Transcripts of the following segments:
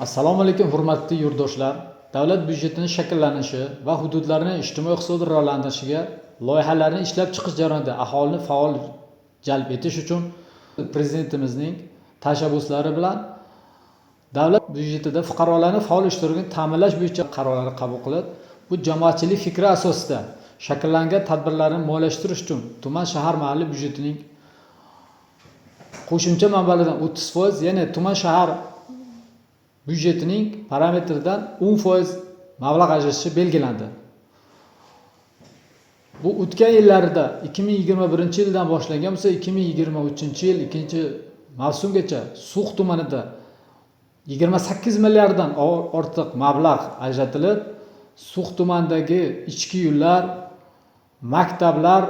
Assalomu alaykum, hurmatli yurtdoshlar. Davlat byudjetining shakllanishi va hududlarni ijtimoiy-iqtisodiy rivojlanishiga loyihalarni ishlab chiqish jarayonida aholini faol jalb etish uchun Prezidentimizning tashabbuslari bilan davlat byudjetida fuqarolarni faol ishtirokini ta'minlash bo'yicha qarorlar qabul qilib, bu jamoatchilik fikri asosida shakllangan tadbirlarni moliyalashtirish uchun tuman, shahar mahalliy byudjetining qo'shimcha manbalardan 30%, ya'ni tuman, shahar byudjetining parametridan 10% mablag' ajratishi belgilandi. Bu o'tgan yillarda, 2021-yildan boshlangan bo'lsa, 2023-yil ikkinchi mavsumgacha So'x tumanida 28 milliarddan ortiq mablag' ajratilib, So'x tumanidagi ichki yo'llar, maktablar,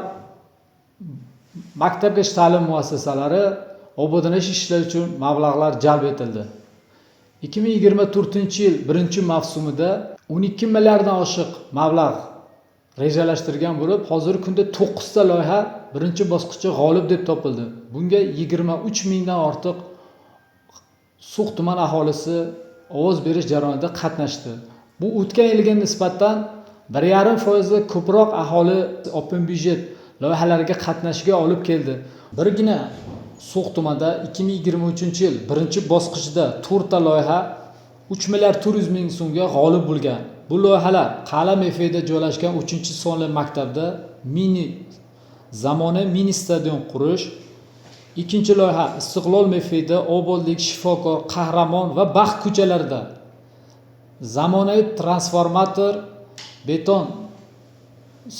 maktabgacha ta'lim muassasalari obodonlashtirish ishlari uchun mablag'lar jalb etildi. 2024-yil birinchi mavsumida 12 milliarddan oshiq mablag' rejalashtirgan bo'lib, hozirgi kunda to'qqizta loyiha birinchi bosqichda g'olib deb topildi. Bunga 23 mingdan ortiq So'x tuman aholisi ovoz berish jarayonida qatnashdi. Bu o'tgan yilga nisbatan 1,5 foizga ko'proq aholi open byudjet loyihalariga qatnashishiga olib keldi. Birgina So'x tumanida 2023-yil birinchi bosqichda to'rtta loyiha 3 milliard 400 ming so'mga g'olib bo'lgan. Bu loyihalar: Qal'a MFda joylashgan uchinchi sonli maktabda zamonaviy mini stadion qurish. Ikkinchi loyiha: Istiqlol MFda Obodlik, Shifokor, Qahramon va Baxt ko'chalarida zamonaviy transformator, beton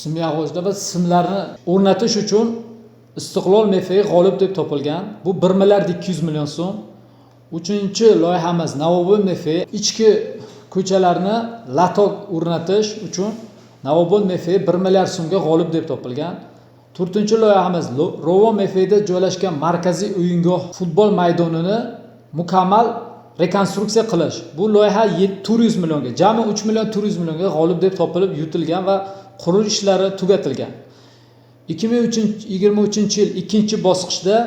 simyog'ochlar va simlarni o'rnatish uchun Istiqlol MFga g'olib deb topilgan. Bu 1 milliard 200 million so'm. Uchinchi loyihamiz: Navobod MF ichki ko'chalarni лоток o'rnatish uchun Navobod MF 1 milliard so'mga g'olib deb topilgan. To'rtinchi loyihamiz: Rovon MFda joylashgan markaziy o'yingoh futbol maydonini mukammal rekonstruksiya qilish. Bu loyiha 400 millionga, jami 3 million 400 millionga g'olib deb topilib, yutilgan va qurilish ishlari tugatilgan. 2023-yil ikkinchi bosqichda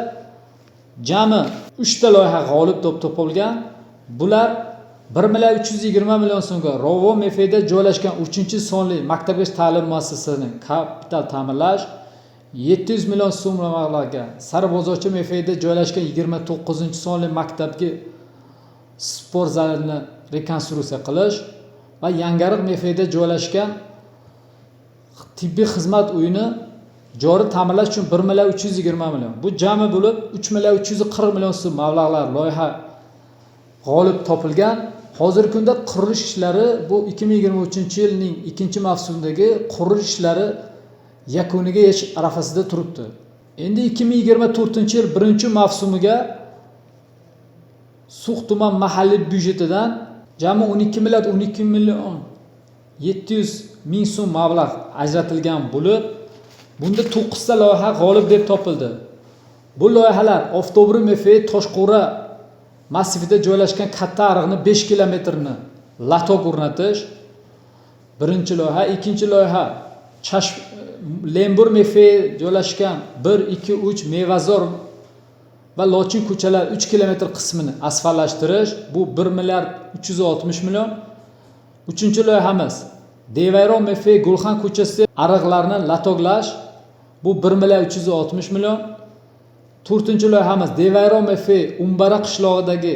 jami uchta loyiha g'olib deb topilgan. Bular: 1 milliard 320 million so'mga Rovon MFda joylashgan uchinchi sonli maktabgacha ta'lim muassasasini kapital ta'mirlash, 700 million so'm mablag'ga Saribozorcha MFda joylashgan 29-sonli maktabga sport zalini rekonstruksiya qilish va Yangiariq MFda joylashgan tibbiy xizmat uyini joriy ta'mirlash uchun 1 milliard 320 million. Bu jami bo'lib 3 milliard 340 million so'm mablag'lar loyiha g'olib topilgan. Hozirgi kunda qurilish ishlari, bu 2023-yilning ikkinchi mavsumidagi qurilish ishlari yakuniga yetish arafasida turibdi. Endi 2024-yil birinchi mavsumiga So'x tuman mahalliy byudjetidan jami 12 milliard 12 million 700 ming so'm mablag' ajratilgan bo'lib, bunda to'qqizta loyiha g'olib deb topildi. Bu loyihalar: Oftobri MF Toshqo'ra massivida joylashgan katta ariqni 5 kilometrni лоток o'rnatish birinchi loyiha. Ikkinchi loyiha: Chash Lembur MF joylashgan bir, ikki, uch, Mevazor va Lochin ko'chalari 3 kilometr qismini asfaltlashtirish, bu 1 milliard 360 million. Uchinchi loyihamiz: Devayron MF Gulxan ko'chasida ariqlarni лоток lash, bu 1 milliard 360 million. To'rtinchi loyihamiz: Devayron MF Umbara qishlog'idagi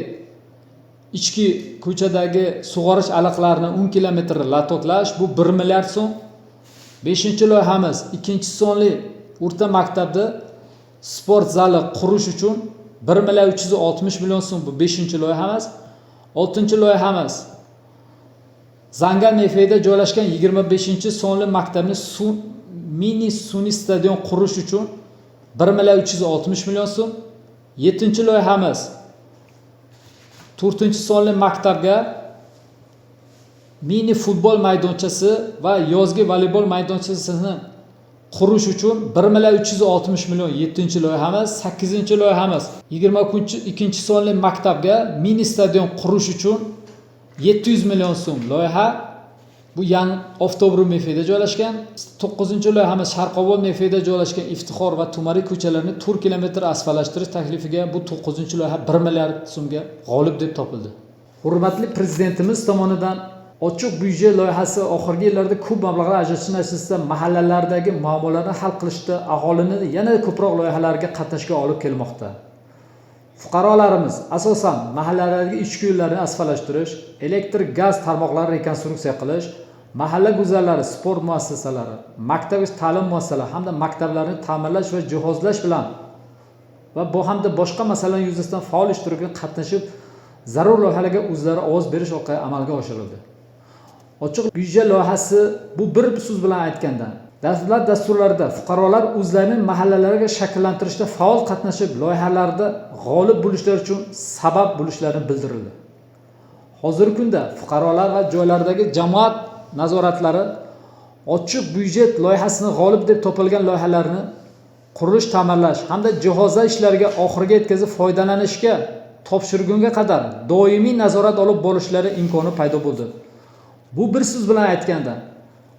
ichki ko'chadagi sug'orish ariqlarini 10 kilometr лоток lash, bu 1 milliard so'm. Beshinchi loyihamiz: ikkinchi sonli o'rta maktabda sport zali qurish uchun 1 milliard 360 million so'm, bu beshinchi loyihamiz. Oltinchi loyihamiz: Zangan MFda joylashgan 25-sonli maktabni mini sun'iy stadion qurish uchun 1 milliard 360 million so'm. Yettinchi loyihamiz: to'rtinchi sonli maktabga mini futbol maydonchasi va yozgi voleybol maydonchasini qurish uchun 1 milliard 360 million, yettinchi loyihamiz. Sakkizinchi loyihamiz: 22-sonli maktabga mini stadion qurish uchun 700 million so'm loyiha, bu Yangi Oftobri MFda joylashgan. To'qqizinchi loyihamiz: Sharqobod MFda joylashgan Iftixor va Tumari ko'chalarini 4 kilometr asfaltlashtirish taklifiga, bu to'qqizinchi loyiha 1 milliard so'mga g'olib deb topildi. Hurmatli Prezidentimiz tomonidan ochiq byudjet loyihasi oxirgi yillarda ko'p mablag'lar ajratish natijasida mahallalardagi muammolarni hal qilishda aholini yanada ko'proq loyihalarga qatnashga olib kelmoqda. Fuqarolarimiz asosan mahallalardagi ichki yo'llarni asfaltlashtirish, elektr, gaz tarmoqlarini rekonstruksiya qilish, mahalla guzarlari, sport muassasalari, maktab ta'lim muassasalari hamda maktablarni ta'mirlash va jihozlash bilan va bu hamda boshqa masalalar yuzasidan faol ishtirokida qatnashib, zarur loyihalarga o'zlari ovoz berish orqali amalga oshirildi. Ochiq byudjet loyihasi bu bir so'z bilan aytganda, davlat dasturlarida fuqarolar o'zlarining mahallalariga shakllantirishda faol qatnashib, loyihalarda g'olib bo'lishlari uchun sabab bo'lishlarini bildirildi. Hozirgi kunda fuqarolar va joylardagi jamoat nazoratlari ochiq byudjet loyihasini g'olib deb topilgan loyihalarni qurilish, ta'mirlash hamda jihozlash ishlariga oxiriga yetkazib foydalanishga topshirgunga qadar doimiy nazorat olib borishlari imkoni paydo bo'ldi. Bu bir so'z bilan aytganda,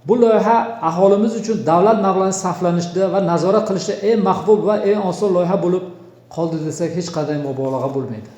bu loyiha aholimiz uchun davlat mablag'ini sarflanishda va nazorat qilishda eng mahbub va eng oson loyiha bo'lib qoldi desak, hech qanday mubolag'a bo'lmaydi.